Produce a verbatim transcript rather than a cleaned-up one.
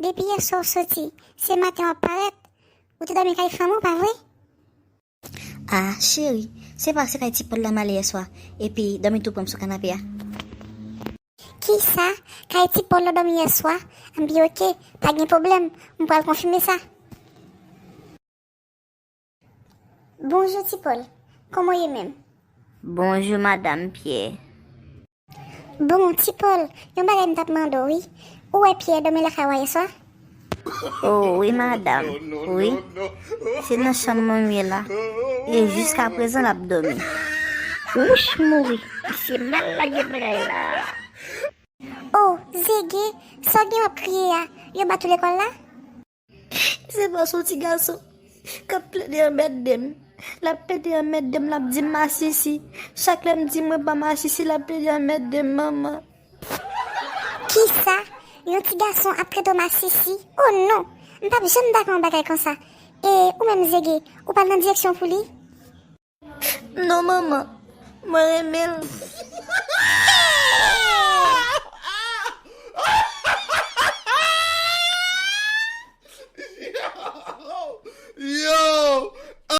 Depi yèswa w soti, se maten w ap parèt. Ou te dòmi kay fanmi w, pa vre? Ah, cheri, se pa se kay Ti Pòl la m ale yèswa, epi dòmi tou pran m sou kanape a. Kisa? Kay Ti Pòl la w dòmi yèswa? Anben oke, pa gen pwoblèm, m pral konfime sa. Bonjou Ti Pòl, kòman w ye menm? Bonjou Madanm Pyè. Bon, Ti Pòl, yon bagay m t ap mande w wi. Ou wè Pyè dòmi lakay ou yèswa? Oh wi madanm, wi. Se nan chanm mwen m ye la. E jiskaprezan l ap dòmi. Wouch mouri, misye mal lage bagay la. Oh, Zege, sa w gen w ap kriye a? Yo bat ou lekòl la? Se paske yon ti gason k ap plede anmède m. L ap plede anmède m, l ap di m masisi. Chak lè m di mwen pa masisi, l ap plede anmède m, manman. Kisa? Yon ti gason ap trete w masisi? Oh non! M p ap janm dakò yon bagay konsa. E ou menm Zege, ou pral nan direksyon pou li? Non, manman. Mwen renmen l.